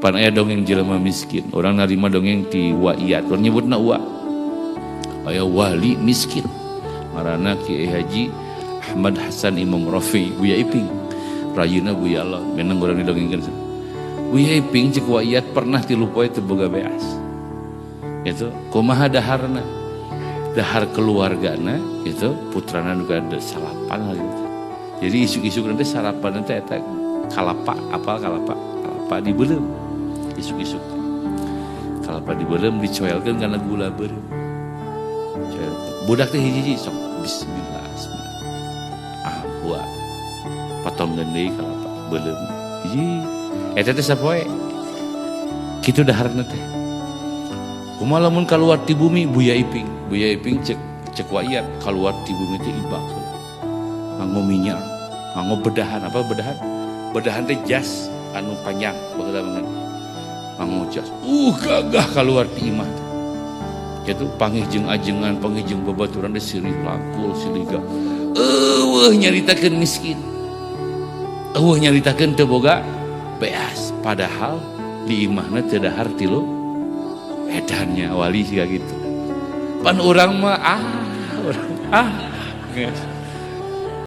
Pan aya dongeng jelema miskin, orang narima dongeng ti Waiyat, urang nyebutna Wa. Aya wali miskin. Ngaranna Kiai Haji Ahmad Hasan Imam Rafi, Buya Iping. Rayuna Buya Allah, menang urang didongengkeun. Buya Iping cek Waiyat pernah 3 poe teu boga beas. Itu kumaha daharna? Dahar keluargana itu putrana nu ada salapan gitu. Jadi isuk-isuk nanti sarapan nanti eta kalapa, apal kalapa, kalapa dibeuleum. Isuk-isuk. Kalapa dibeuleum dicoelkeun kana gula beureum. Coelkeun. Budak teh hiji-hiji sok bismillah, bismillah. Ah, buah. Potong deui kalapa beuleum. Hiji. Eta teh sapoe. Kitu daharna teh. Kumaha lamun kaluar ti bumi Buya Iping. Buya Iping cek Waiyat kaluar ti bumi teh ibak heula. Nganggo minyak, nganggo bedahan, apa bedahan? Bedahan teh jas anu panjang baheula mah. Nganggo jas. Gagah kaluar ti imah teh. Kitu pangih jeung ajengan, pangih jeung babaturan teh silih langkul, silih gak. Eueuh nyaritakeun miskin. Eueuh nyaritakeun teu boga beas, padahal di imahna teu dahar tilu edannya wali siga gitu. Pan urang mah urang geus.